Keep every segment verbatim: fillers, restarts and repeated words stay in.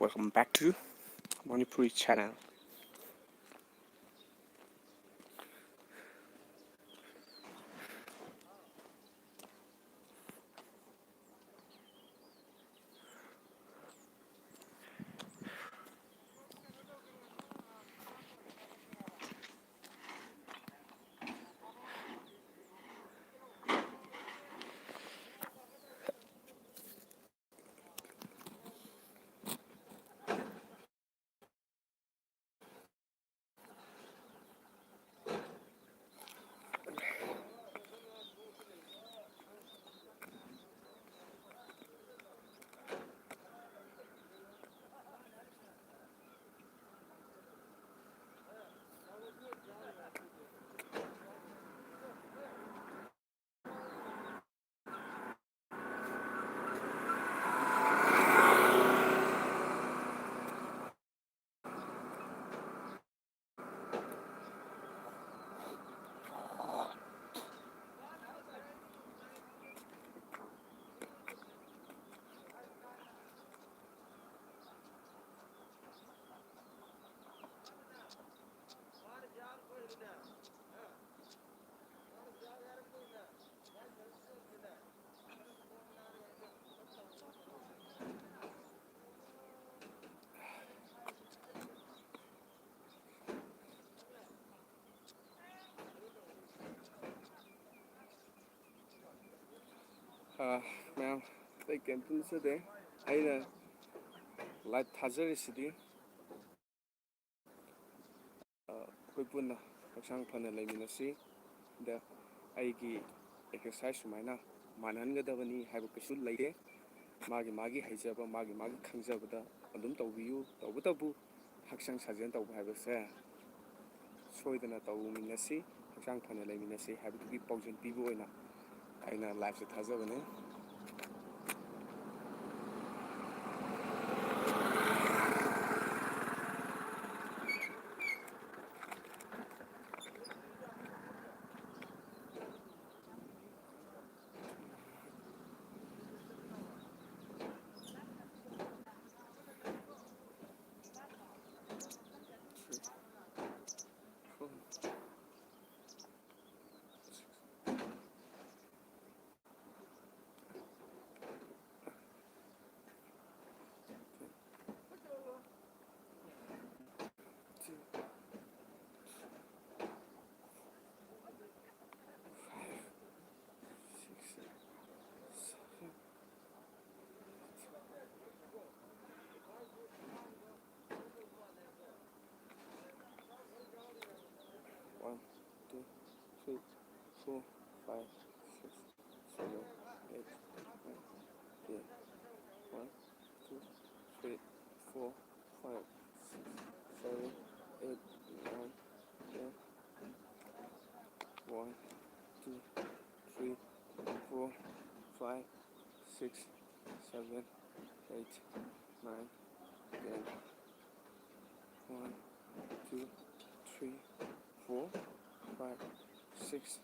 Welcome back to Manipuri channel. ꯑ, ꯃꯌꯥꯝ, ꯑꯇꯩ ꯀꯩꯝꯇ ꯅꯠꯆꯗꯦ꯫ ꯑꯩꯅ ꯂꯥꯏꯚ ꯊꯥꯖꯔꯤꯁꯤꯗꯤ, ꯑ, ꯑꯩꯈꯣꯏ ꯄꯨꯟꯅ ꯍꯛꯆꯥꯡ ꯐꯅ ꯂꯩꯃꯤꯟꯅꯁꯤ꯫ ꯑꯗ ꯑꯩꯒꯤ ꯑꯦꯛꯁꯔꯁꯥꯏꯁ ꯁꯨꯃꯥꯏꯅ ꯃꯥꯟꯅꯍꯟꯒꯗꯕꯅꯤ ꯍꯥꯏꯕ ꯀꯩꯁꯨ ꯂꯩꯇꯦ꯫ ꯃꯥꯒꯤ ꯃꯥꯒꯤ ꯍꯩꯖꯕ, ꯃꯥꯒꯤ ꯃꯥꯒꯤ ꯈꯪꯖꯕꯗ ꯑꯗꯨꯝ ꯇꯧꯕꯤꯌꯨ꯫ ꯇꯧꯕꯇꯕꯨ ꯍꯛꯆꯥꯡ ꯁꯥꯖꯦꯜ ꯇꯧꯕ ꯍꯥꯏꯕꯁꯦ ꯁꯣꯏꯗꯅ ꯇꯧꯃꯤꯟꯅꯁꯤ, ꯍꯛꯆꯥꯡ ꯐꯅ ꯂꯩꯃꯤꯟꯅꯁꯤ ꯍꯥꯏꯕꯗꯨꯒꯤ ꯄꯥꯎꯖꯦꯜ ꯄꯤꯕ ꯑꯣꯏꯅ ꯑꯩꯅ ꯂꯥꯏꯐꯁꯦ ꯊꯥꯖꯕꯅꯦ꯫ four, five, six, seven, eight, nine, ten. One, two, three, four, five, six, seven, eight, nine, ten. One, two, three, four, five, six, seven, eight, nine, ten. One, two, three, four, five, six,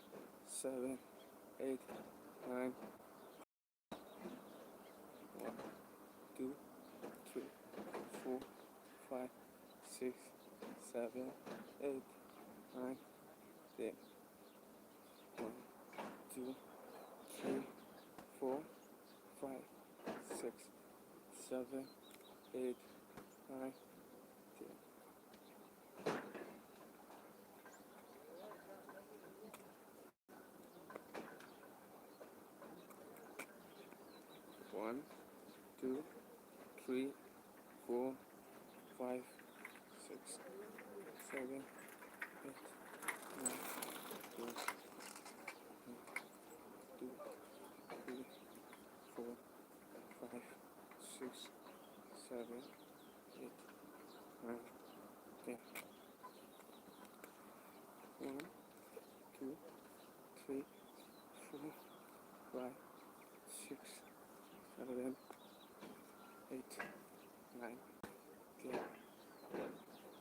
seven, eight, nine. One, two, three, four, five, six, seven, eight, nine, ten. One, two, three, four, five, six, seven, eight, nine, ten. One, two, three, four, five, six, seven, eight, nine, ten. One, two, three, four, five, six, seven, eight, nine, ten. One, two, three, four, five, six, seven, eight, nine, ten.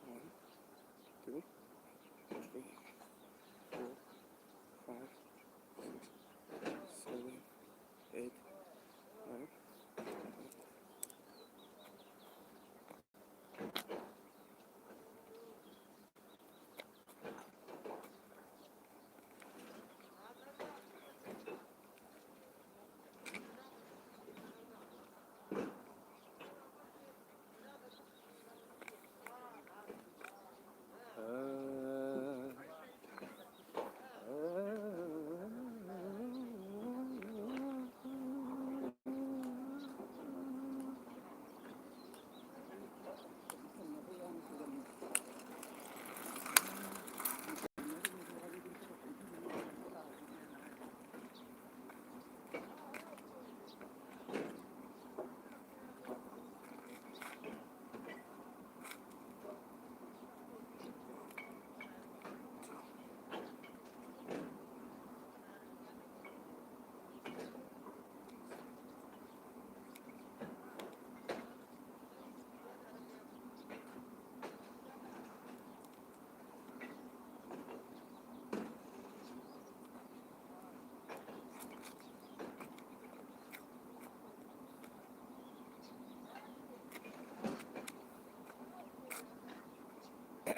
One, two, three, four, five, six, seven, eight, nine.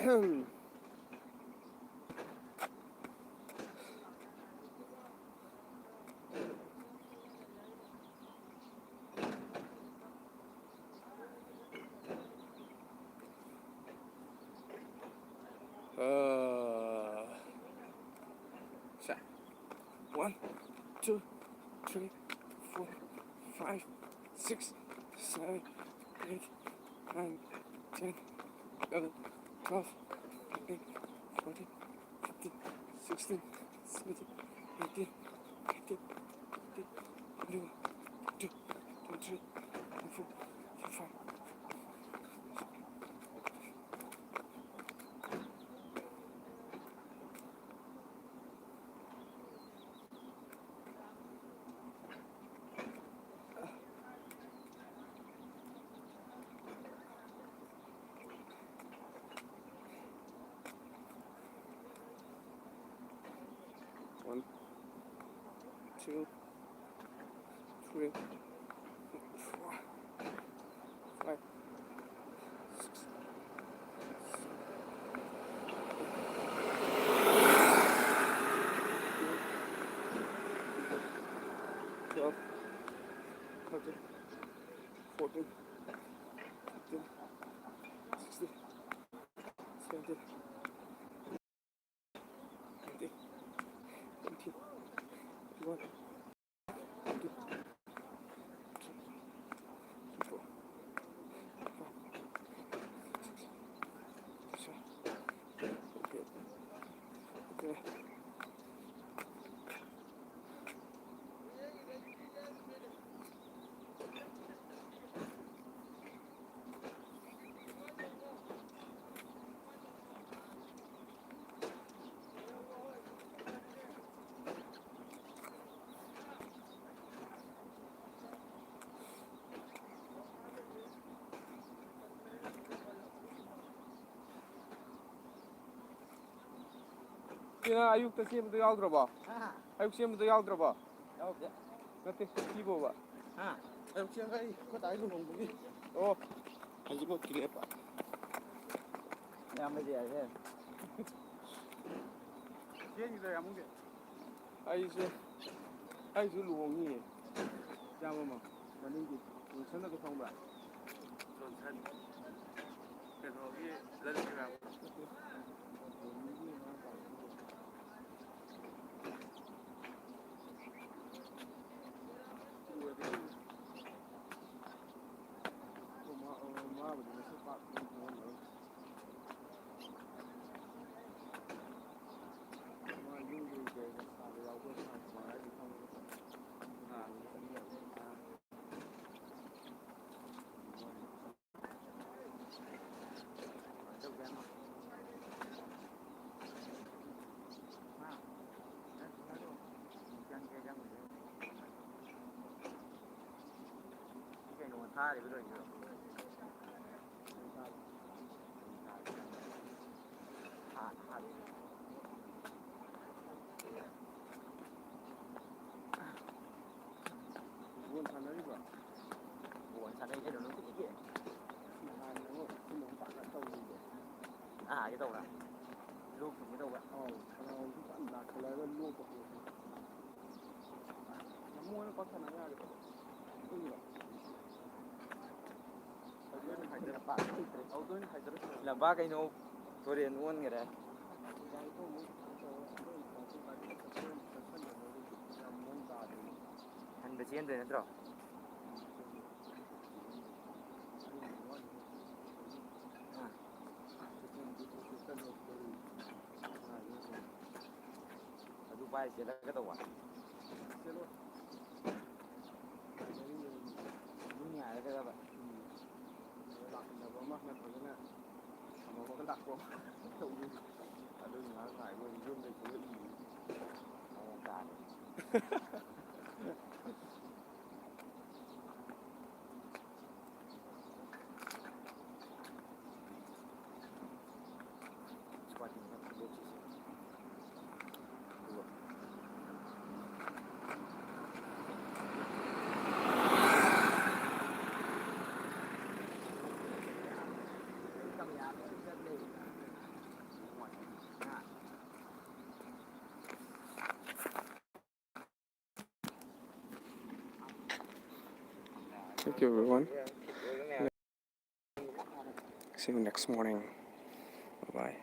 Uh, so, one, two, three, four, five, six, seven, eight, nine, ten, eleven, twelve, thirteen, fourteen, fifteen, sixteen, seventeen, eighteen, nineteen, twenty, twenty-one, twenty-two, twenty-three, twenty-four, twenty-five. One, two, three, four, five, six, seven, twelve, thirteen, fourteen, fifteen, sixteen, seventeen, eighteen, nineteen, twenty-one, twenty-two, twenty-three, twenty-four, twenty-five, twenty-six, twenty-seven. Okay. Okay. ꯁꯤ ꯅꯪ ꯑꯌꯨꯛꯇ ꯆꯦꯟꯕꯗꯣ ꯌꯥꯎꯗ꯭ꯔꯕꯣ? ꯍꯥ? ꯑꯌꯨꯛ ꯆꯦꯟꯕꯗꯣ ꯌꯥꯎꯗ꯭ꯔꯕꯣ? ꯌꯥꯎꯗꯦ꯫ ꯅꯠꯇꯦ, ꯁꯤꯕꯣꯕ? ꯍꯥ? ꯑꯌꯨꯛ ꯆꯦꯟꯕ ꯑꯩ ꯑꯩꯈꯣꯏ ꯗꯥꯒꯤ ꯂꯨꯍꯣꯡꯕꯒꯤ꯫ ꯑꯣ꯫ ꯍꯧꯖꯤꯛꯐꯥꯎ ꯊꯤꯜꯂꯦ꯫ ꯌꯥꯝꯕꯗꯤ ꯌꯥꯏꯍꯦ꯫ ꯆꯦꯟꯈꯤꯗ꯭ꯔꯣ ꯌꯥꯝꯕꯨꯡꯗꯤ? ꯑꯩꯁꯦ, ꯑꯩꯁꯨ ꯂꯨꯍꯣꯡꯅꯤꯌꯦ꯫ ꯏꯌꯥꯝꯕ ꯑꯃ ꯃꯅꯤꯡꯒꯤ ꯖꯣꯟꯁꯟ ꯑꯗꯨ ꯈꯪꯕ꯭ꯔꯥ? ꯖꯣꯟꯁꯟ꯫ ꯀꯩꯅꯣꯒꯤ ꯂꯂꯤꯠ ꯀꯩꯔꯥꯕ? ꯅꯠꯇꯦ꯫ ꯖꯣꯅꯤꯒꯤ ꯃꯅꯥꯎꯄꯥꯗꯣ꯫ ꯎꯔꯗꯤ ꯈꯪꯅꯤ꯫ ꯑꯣ, ꯃꯥ-, ꯑꯣ, ꯃꯥꯕꯨꯗꯤ ꯃꯁꯛ ꯄꯥꯛ ꯈꯪꯉꯝꯃꯔꯣꯏ꯫ ꯃꯥ ꯌꯨꯝꯒꯤ ꯀꯩꯅ ꯁꯥꯕ ꯌꯥꯎꯕ꯭ꯔꯥ, ꯁꯥꯕ ꯀꯃꯥꯏꯅ ꯍꯥꯏꯗꯤ ꯈꯪꯕ꯭ꯔꯥ? ꯑꯥ꯫ ꯑꯥ꯫ ꯀꯩꯅꯣ ꯊꯥꯔꯤꯕ ꯂꯣꯏꯗꯣꯏꯔꯣ? ꯊꯥ-, ꯊꯥꯗꯣꯏꯅꯦ꯫ ꯕꯣꯜ ꯁꯥꯟꯅꯔꯤꯕ꯭ꯔꯣ? ꯕꯣꯜ ꯁꯥꯟꯅꯩ ꯀꯩꯅꯣ ꯅꯨꯡꯇꯤꯒꯤ꯫ ꯅꯍꯥꯟ ꯑꯃꯨꯛ ꯁꯤ ꯅꯣꯡ ꯄꯥꯛꯅ ꯇꯧꯔꯤꯕꯣ? ꯅꯍꯥꯟꯒꯦ ꯇꯧꯕ꯭ꯔꯥ? ꯂꯣꯛ ꯊꯨꯡꯒꯦ ꯇꯧꯕ꯭ꯔꯥ? ꯑꯧ, ꯈꯅꯥꯎꯁꯤ ꯐꯖꯅ ꯅꯥꯁꯤꯜꯂꯛꯑꯒ ꯂꯣꯛꯀ ꯊꯨꯡꯉꯦ꯫ ꯅꯃꯣꯟꯅ ꯄꯥꯛ ꯁꯥꯟꯅ ꯌꯥꯒꯦ ꯇꯧꯕ꯫ ꯑꯗꯨꯒꯤꯔꯣ? ꯂꯝꯄꯥꯛ ꯀꯩꯅꯣ ꯇꯨꯔꯦꯟ ꯑꯣꯟꯈꯔꯦ꯫ ꯍꯟꯕ ꯆꯦꯟꯗꯣꯏ ꯅꯠꯇ꯭ꯔꯣ? ꯑꯥ꯫ ꯑꯗꯨ ꯄꯥꯏꯔ ꯆꯦꯜꯂꯒ ꯇꯧꯕ? ꯆꯦꯜꯂꯣ꯫ ꯃꯤ ꯉꯥꯏꯔꯒꯗꯕ꯫ ꯎꯝ꯫ ꯂꯥꯛꯃꯤꯟꯅꯕ ꯑꯃ ꯅꯠꯇ꯭ꯔꯒꯅ ꯑꯃꯃꯒ ꯂꯥꯛꯄ ꯑꯃ ꯇꯧꯗꯣꯏꯅꯤ꯫ ꯑꯗꯨꯒꯤ ꯉꯥꯏꯍꯥꯛ ꯉꯥꯏꯕ ꯑꯣꯏꯅ ꯌꯨꯝꯗꯩ ꯊꯣꯛꯂꯛꯏꯅꯤ꯫ ꯃꯑꯣꯡ ꯇꯥꯔꯦ꯫ Thank you, everyone. See you next morning. Bye.